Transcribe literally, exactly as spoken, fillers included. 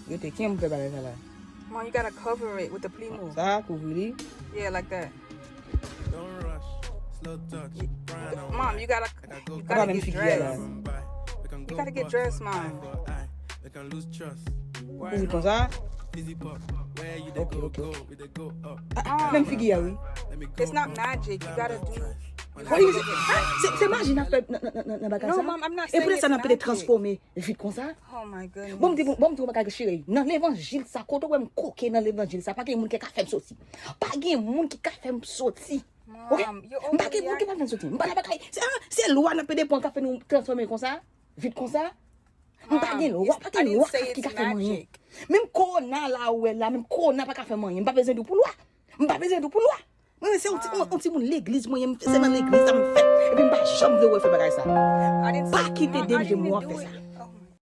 Yo te kenbe fè bagay sa la. Mom, you gotta cover it with the plimo. Sa, kouvri li. Yeah, like that. Don't rush, slow touch, grind on Mom, white. you gotta, Like I go you Apa gotta menm get figi a la? dressed. Bye. We can You go gotta get bust, dressed, eye Mom. for eye. We can lose trust. Kouvri konsa. Fizzy pop, where you Ok, dey go, ok, go, ok. We dey go up. Ah, Menm figi a, wi. Let me go It's not up. magic. You gotta do. Why you say, ah, se, se maji n ap fè nan, nan, nan, nan bagay No, sa? Mom, I'm not E pou saying lè sa it's n ap pede magic. Transfòme vit konsa? Oh my goodness. Bon, m di, bon, m di yon bagay, cheri. Nan levanjil sa, kote w wè m koke nan levanjil sa, pa gen moun ki ka fè m soti. Pa gen moun ki ka fè m soti. Ok? Mom, you're M pa gen moun ki overreacting. pa fè m soti. M pa nan bagay. Se, ah, se lwa n ap pede pran k ap fè nou transfòme konsa? Vit konsa? M pa Mom, gen lwa, it's- pa I gen didn't lwa say ki it's ka fè m anyen. magic. Menm kowona la ou wè la, menm kowona pa ka fè m anyen. M pa bezwen di w pou lwa. M pa bezwen di w pou lwa. Mwen se yon ti, yon, yon timoun legliz mwen ye, m- se nan legliz sa m fèt. Epi m pa janm vle wè fè bagay sa. I didn't Pa say- kite Mom, I denje didn't mwen do fè it. Sa.